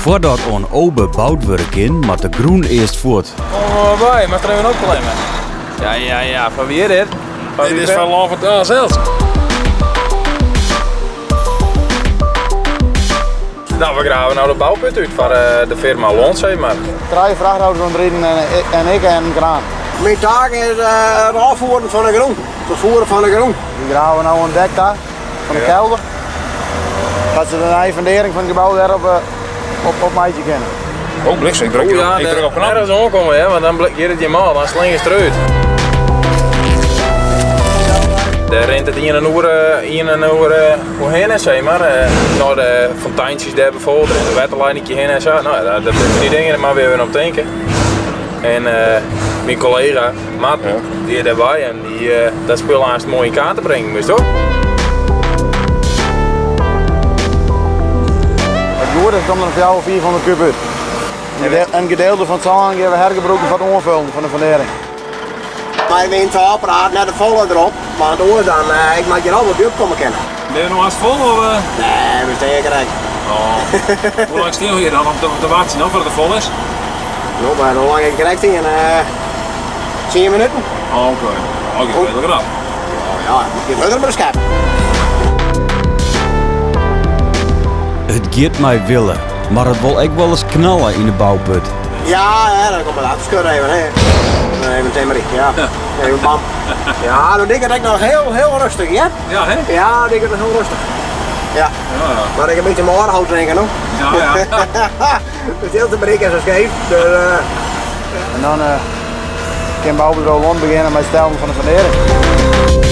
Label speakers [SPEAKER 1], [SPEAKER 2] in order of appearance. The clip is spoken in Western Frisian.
[SPEAKER 1] Foardat oan Obe boud wurde kin, moat de grûn earst fuort.
[SPEAKER 2] Kom er mar by, moatst der even opklimme. Ja, ja, ja, fan wie dit?
[SPEAKER 3] Dit is fan Lân fan Taal sels.
[SPEAKER 2] Nou, we grave no de bouput út foar de firma Lont, sis mar.
[SPEAKER 4] Trije frachtauto's oan it riden en ik en in kraan.
[SPEAKER 5] Myn taak is it ôffoeren fan de grûn, it ferfoeren fan de grûn.
[SPEAKER 4] We grave no in dek ta fan de kelder, dat se de nije fundearring fan it gebou dêrop op meitsje kinne.
[SPEAKER 3] Oh, bliksem, ik druk,
[SPEAKER 2] ja,
[SPEAKER 3] ik druk op knop.
[SPEAKER 2] Nergens oankomme, hè, want dan giet it jim ôf, dan slingerst derút. Dêr rint it ien en oer, ien en oer oerhinne, sis mar. Nei de fonteintsjes dêr bijvoorbeeld, rint de wetterleidingje hinne en sa. Nou, dat binne dy dingen, dêr moatte we even om tinke. En myn kollega Marten, dy is dêrby en dy dat spul aanst moai yn kaart te bringen, witst wol.
[SPEAKER 4] It goed is, komt der in 400 of 500 kub út. In gedeelte fan it sân gean we hergebrûken foar it oanfullen fan de fundearring.
[SPEAKER 5] Mei wyn te ôfpraat, net te folle derop, want oars dan, ik moat hjir al wat by opkomme kinne.
[SPEAKER 3] Binne we no hast fol of?
[SPEAKER 5] Nee, we stean krekt.
[SPEAKER 3] Oh. Hoe lang stean we hjir dan om te wachtsjen dan foardat it fol is?
[SPEAKER 5] No, maar hoe lang ik krekt stean? 10 minuten.
[SPEAKER 3] Oh, oké. Oh, giet redelijk rap.
[SPEAKER 5] Ja, ik gean fierder mei de skep.
[SPEAKER 1] It giet mei wille, mar it wol ek wolris knalle yn de bouput.
[SPEAKER 5] Ja, ja, dan komt het afschudden even, hè. Dan even timmerie, ja. Even bam. Ja, dan dik it ek noch hiel, hiel rêstich, ja?
[SPEAKER 3] Ja, hè?
[SPEAKER 5] Ja, dik it noch hiel rêstich. Ja.
[SPEAKER 3] Ja, ja.
[SPEAKER 5] Mar ik in bytsje mâlhout drinke, no.
[SPEAKER 3] Ja, ja.
[SPEAKER 5] De stilte berik is zo skeef. Dus,
[SPEAKER 4] En dan kin boubedriuw Lont begjinne mei it stellen fan de fundearring.